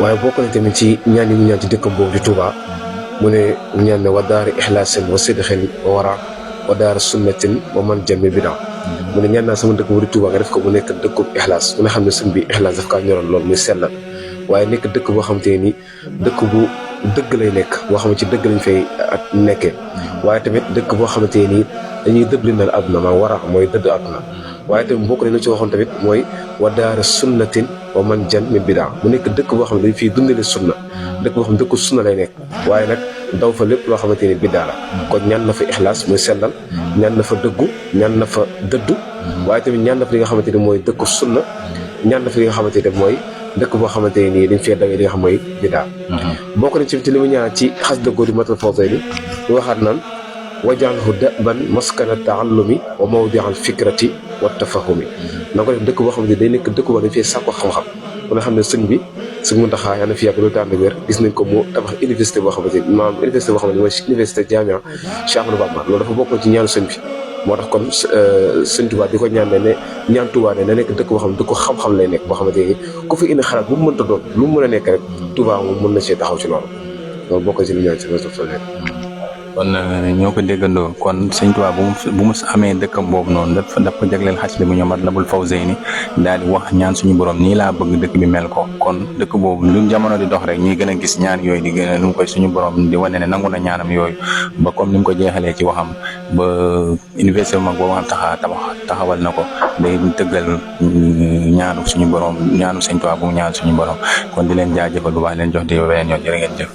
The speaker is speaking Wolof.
waaye bokk na tamit ci ñaan yi mu ñaan ci dëkkam boobu di Touba mu ne ñaan ne wa daari ixlaasin wa sidxin wa wara wa daari sunnatin wa man jami bida mu ne ñaan naa sama dëkk bu di Touba nga def ko mu nekk dëkkub ixlaas mu ne xam ne sëñ bi ixlaas daf kaa ñoroon lool muy sellal waaye nekk dëkk boo xam te ni dëkk bu dëgg lay nekk boo xam ne ci dëgg lañ fay nekkee waaye tamit dëkk boo xamante ni dañuy dëblinal àdduna maa wara mooy dëdd àdduna waaye tamit bokk nañu ci waxoon tamit mooy wa daara sunnatin wa man jan min bidaa mu nekk dëkk boo xam ne dañ fiy dundale sunna dëkk boo xam ne dëkku sunna lay nekk waaye nag daw fa lépp loo xamante ni bidaa la kon ñaan na fa ixlaas muy sellal ñaan na fa dëggu ñaan na fa dëddu waaye tamit ñaan na fa li nga xamante ni mooy dëkku sunna ñaan na fa li nga xamante ni mooy dëkk boo xamante ni dañ fee dawee li nga xam mooy bidaa bokk nañ ci li mu ñaan ci xas dëggoo di matal fawsay ni ñu waxaat naan wajalhu daban maskana taallumi wa mawdia al fikrati wa tafahumi na ko def dëkk boo xamante ni day nekk dëkk boo dañ fee sàkko xam-xam ku nga xam ne sëñ bi sëñ Muntaxa yàlla na fi yàgg lu tànn wér gis nañ ko mu tabax université boo xamante ni maanaam université boo xamante ni mooy université Jamia Cheikh Ahmadou Bamba loolu dafa bokk ci ñaanu sëñ bi moo tax kon sëñ Touba di ko ñaan ne ñaan Touba ne na nekk dëkk boo xam ne dëkk xam-xam lay nekk boo xamante ni ku fi indi xalaat bu mu mënta doon lu mu mën a nekk rek Touba moom mën na see taxaw ci loolu loolu bokk ci lu ñaan si nekk kon ñoo ko déggandoo kon sëñ Tuubaa bu mu amee dëkkam boobu noonu daf ko jagleel xasida bu ñoom Matlabul Fawzayni daal di wax ñaan suñu borom nii laa bëgg dëkk bi mel ko kon dëkk boobu lu jamono di dox rek ñuy gën a gis ñaan yooyu di gën a nu mu koy suñu borom di wane ne nangu na ñaanam yooyu ba comme ni mu ko jeexalee ci waxam ba université bu mag boobu xam taxawal na ko day tëggal ñaanu suñu borom ñaanu sëñ Tuubaa bu mu ñaan suñu borom kon di leen jaajëfal bu baax leen jox di weneen yoon jërë ngeen jëf